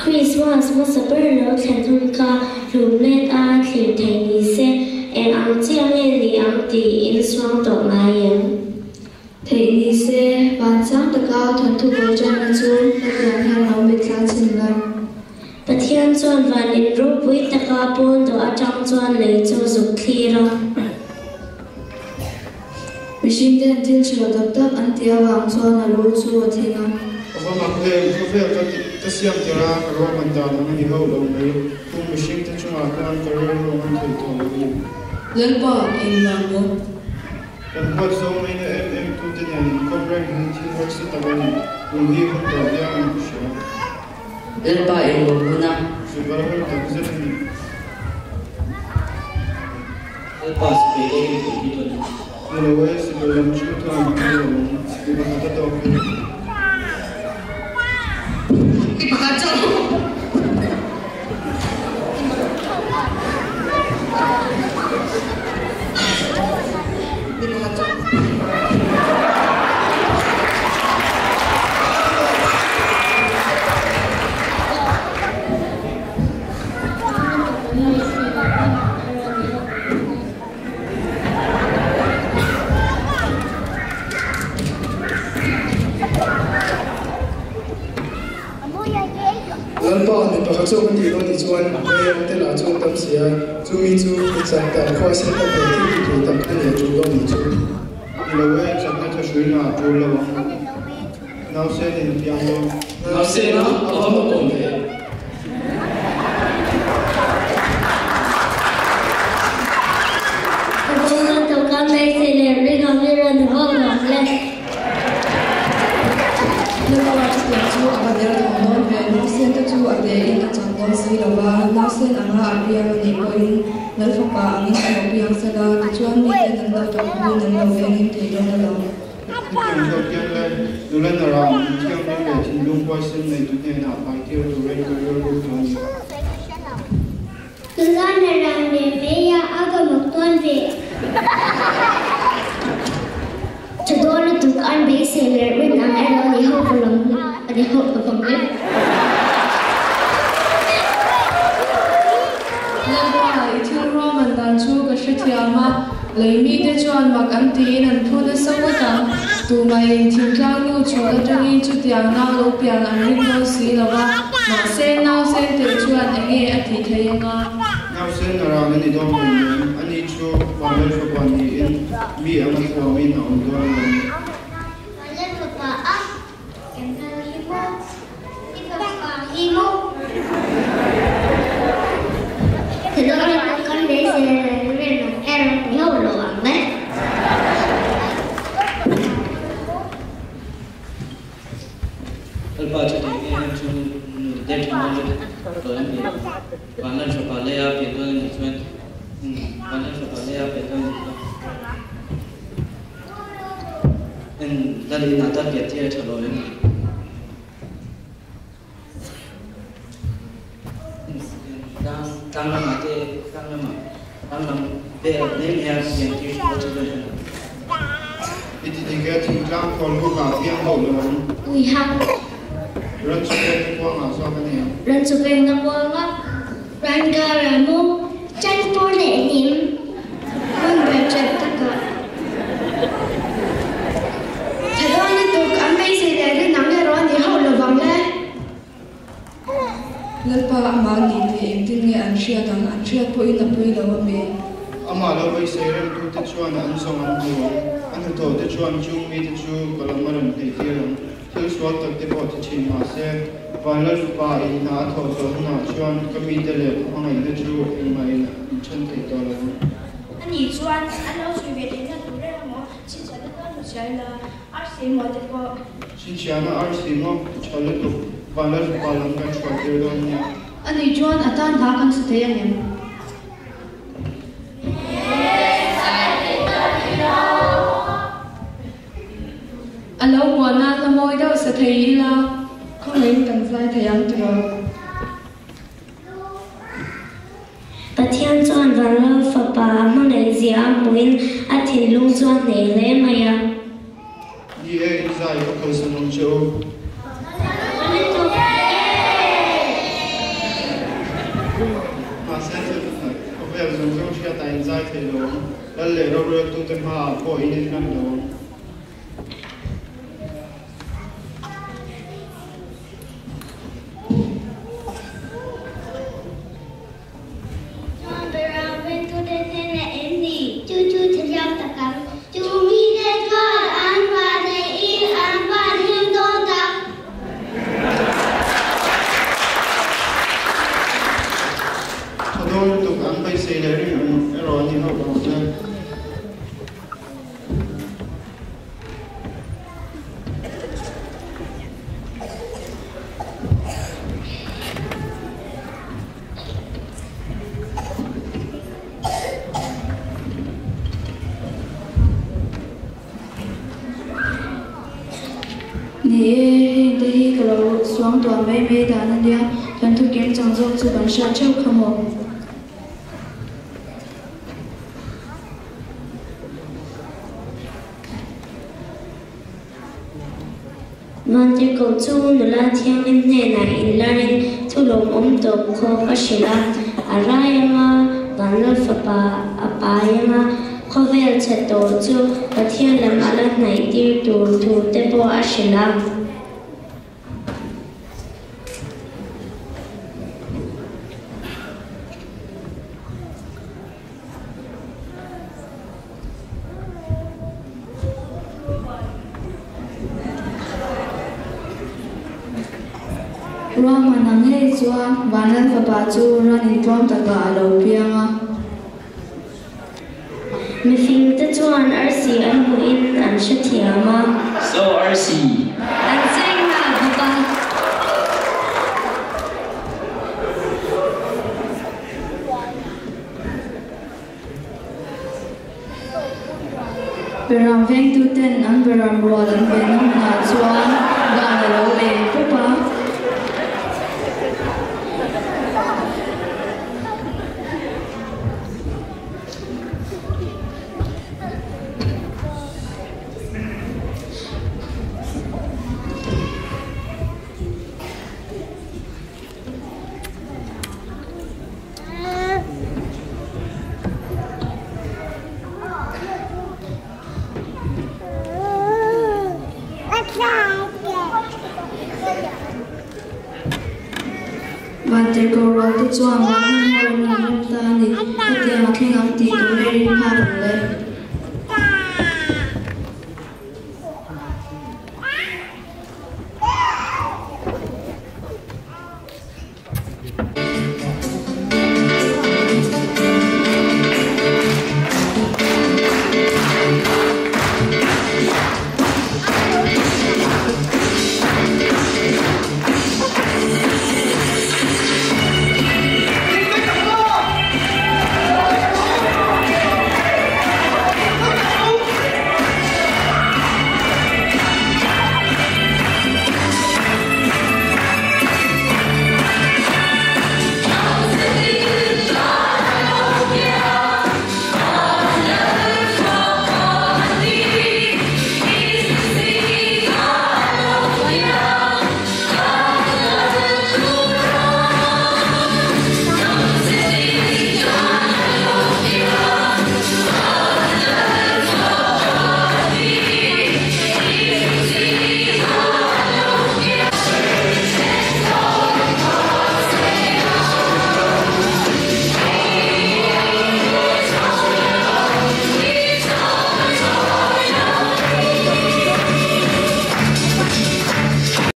Krismas hmasa ber lo thlen hun kha hlum let a thlir theih ni se, eng ang chiah nge ni ang tiin suang tawh ngai em? Theih ni se, vansang taka thawnthu bul tanna chu hetiang hian lo mitthla chhin la. Pathian chuan van in ropui taka pawn dawh atang chuan lei chu zuk thlir a. Mihring ten thil tha lo tak tak an tih avang chuan a lu chu a thing a. Ka va mak em, khawvel ka ka siam tir a, ka ruahman dan ang a ni hauh lo mai, kum mihring te chungah khan ka rilru an theih tawh lo a ni. Lalpa, engvang maw? Kan huat zawng ngaina em em tute nen inkawp reng hi thil harsa tak a ni, tun hi hun tawh viau in ka hria. Lalpa engmaw hun a? Zukal hun tak zet a ni. Lalpa sipai te hi thei hi chuan a ni. Ni lo e, sipai lam chu thawm a ni lo ang, mi pakhat a tawk hi. Mi pakhat chauh. Mi pakhat chauh. Lalpa mi pakhat zawk a tih dawn ni chuan Rei te lah chu an tam si a, chumi chu mi chak tak khuaisen tak leh thil ti thei tak a ni a tul dawn ni chu. Ni lo e, chakna tha hruina a tul lo ang. Nausen in piang dawn. Nausen a a va mawk awm ve. Ka bawng a tawk a hmeichhe leh ring ang i rawn haw vang le. Lalpa chutiang chu a va der thawm dawn ve. Nausen te chu a te in a chak dawn si lo va, nausen anga a piang a nih pawhin Lalfapa angin a lo piang sela, tichuan miten an lo tawppuiin an lo vengin thei dawn alawm. Chutiang zawk hian le nula nara min thianghlim leh thinlung huaisen neitu hnenah hmaitir turin ka rilru tawh a ni. Nula nara ve mai a, a va mak dawn ve. Tha dawn lutuk an beisei leh rin ang erawh ni ho va lang a ni ho va vang le. Lalpa, i thil ruahman dan chu ka hrethiam a. Lei mite chuan mak an tiin an phu nasa ngawt ang. Tumah-in thingtlang nu chhun atangin chutiang nau lo pian an ring dawn si lo va, mahse nausen teh chuan enge a tih theih anga? Nausen a ran a ni dawn hlei nen, ani chu Vanlal Fapa niin mi anga thuamin a awm dawn a lo ni. Vanlal Fapa a kan nau hi maw? I fapa hi maw? Lalpa chu tih nge em chu nu te tha mawi lutuk tawh em ni? Vanlal fapa leia pian dawn a nih chuan Vanlal fapa leia pian dawn a nih chuan en Lal inah tal pian tir a tha lo em ni? Tlang lamah te tlang lamah tlang lam vel mai mai a pian tir thin a tha dawn em? I ti dik e, thingtlang khawl buk ah piang hauh lo ang. Ui hang. Ran chu peng na kuang ah zawk a ni ang. Ran chu peng na kuang a. Ran kar ah maw chan pawr leh hnim. Hmun ber tep takah. Tha dawn lutuk, an beisei leh rin ang erawh a ni hauh lo vang le. Lalpa amah ni tih engtin nge an hriat ang, an hriat pawhin a pui lo a mi? Amah lo beisei remtute chuan an zawng an hmu ang, a hnathawhte chuan chung mite chu ka lam a rawn hneih tir ang. Thil sual tak te pawh ti thin mah se, Vanlal Fapa in hna a thawh zawh hunah chuan ka mite leh ka hmangaihna chu engmah in an then thei tawh lo ang. Ani chuan an lo chhui ve theihna tur reng emaw chhinchhiahna tan hmu chhiar ila arsi maw te pawh. Chhinchhiahna arsi maw tha lutuk Vanlal Fapa lam kan hruai tir dawn nia. Ani chuan a tan hla kan sa thei angem? A lo hmuah nan la mawi deuh sa thei ila khawngaihin kan zai thei ang tiraw? Pathian chuan Vanlal Fapa a hmangaih zia a hmuhin a thinlung chu a hneh hle mai a. Ni e, in zai ka kalsan ang che u. Lal leh roreltute hmaah pawh in inhlan lo ang. Chuan Beram vengtute hnenah em ni? Chu chu thiliam tak ang. Chu mite chuan an vaneiin an van hlim dawn tak. Tha dawn lutuk an beisei leh ring ang erawh a ni hauh lo ang e. Ni e, heng te hi ka lo suang tuah mai mai dan a nia, kan thukim chang zawk chu kan hriat theuh kha maw? Vantirhkoh chu nula thianghlim hnenah inlarin thu lawmawm tawp khawk a hrilh a, a rai anga Vanlal fapa a pai anga khawvel chhe tawh chu Pathian lam a la hnaih tir tur thu te pawh a hrilh a. Ruahman ang ngei chuan Vanlal fapa chu ran intlawm takah a lo piang a. Mifingte chuan arsi an hmuhin an hrethiam a. Saw arsi! An cheng nghal bawk a. Beram vengtuten an beram rual an venna hmunah chuan van a lo eng pup a. Vantirhkoh rualte chuan vanhmang mawiin an rem ta a ni. Hetiang a thleng ang tih tur e rin phak ang le.